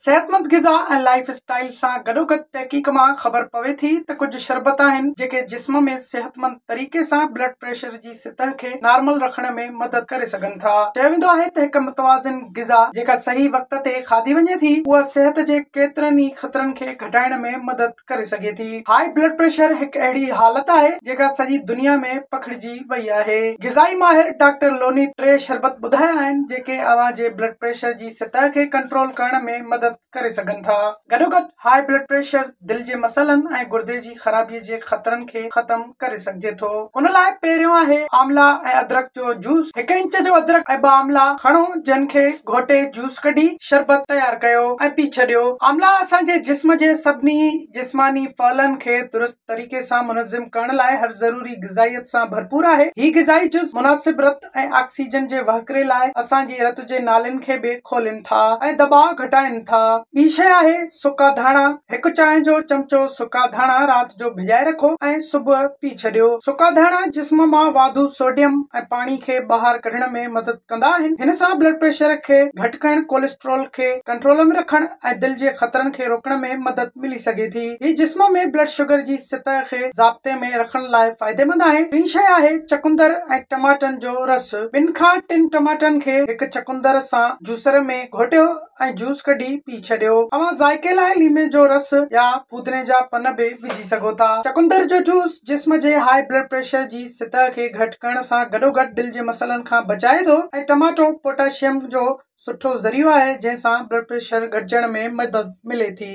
صحتمند غذا ۽ life style سان گڏوگڏ تحقيق مان خبر پوي ٿي ته ڪجهه شربت آهن جيڪي جسم ۾ صحتمند طريقي سان بلڊ پريشر جي سطح کي نارمل رکڻ ۾ مدد ڪري سگهن ٿا. چيو ويندو آهي ته هڪ متوازن غذا جيڪا صحيح وقت تي کاڌي وڃي ٿي اها صحت جي ڪيترن ئي خطرن کي گهٽائڻ ۾ مدد ڪري سگهي ٿي. هاء بلڊ پريشر هڪ اهڙي حالت آهي جيڪا سڄي دنيا ۾ پکڙجي وئي آهي. غذائي ماهر ڊاڪٽر لوني ٽي شربت ٻڌايا آهن جيڪي اوهان جي بلڊ پريشر جي سطح کي ڪنٽرول ڪرڻ ۾ مدد ڪري سگهن ٿا. گڏوگڏ هاء بلڊ پريشر، دل جي مسئلن ۽ گردي جي خرابي جي خطرن کي ختم ڪري سگهجي ٿو. ان لاء پهريون آهي آملا ۽ ادرڪ جو جوس. هڪ انچ جو ادرڪ ۽ ٻه آملا کڻو جن کي گهوٽي جوس ڪڍي شربت تيار ڪيو ۽ پي ڇڏيو. آملا اسان جي جسم جي سڀني جسماني فعلن کي درست طريقي سان منظم ڪرڻ لاء هر ضروري غذائيت سان ڀرپور آهي. هي غذائي جز مناسب رت ۽ آڪسيجن جي وهڪري لاء اسان جي رت جي نالين کي به کولين ٿا ۽ دٻاء گهٽائين ٿا. ٻي شيء آهي سڪا ڌاڻا. هڪ چانهه جو چمچو سڪا ڌاڻا رات جو ڀڄائي رکو ۽ صبح پي ڇڏيو. سڪا ڌاڻا جسم مان واڌو سوڊيم ۽ پاڻي کي ٻاهر ڪڍڻ ۾ مدد ڪندا آهن. هن سان بلڊ پريشر کي گهٽ ڪرڻ، ڪوليسٽرول کي ڪنٽرول ۾ رکڻ ۽ دل جي خطرن کي روڪڻ ۾ مدد ملي سگهي ٿي. هي جسم ۾ بلڊ شگر جي سطح کي ضابطي ۾ رکڻ لاء فائديمند آهي. ٽين شيء آهي چقندر ۽ ٽماٽن جو رس. ٻن کان ٽن ٽماٽن کي هڪ چقندر سان جوسر ۾ گهوٽيو ۽ جوس ڪڍي پي ڇڏيو. اوهان ذائقي لاء ليمي جو رس يا ڦودني جا پن به وجهي سگهو ٿا. چقندر جو جوس جسم جي هاء بلڊ پريشر جي سطح کي گهٽ ڪرڻ سان گڏوگڏ دل جي مسئلن کان بچائي ٿو ۽ ٽماٽو پوٽاشيم جو سٺو ذريعو آهي جنهن سان بلڊ پريشر گهٽجڻ ۾ مدد ملي ٿي.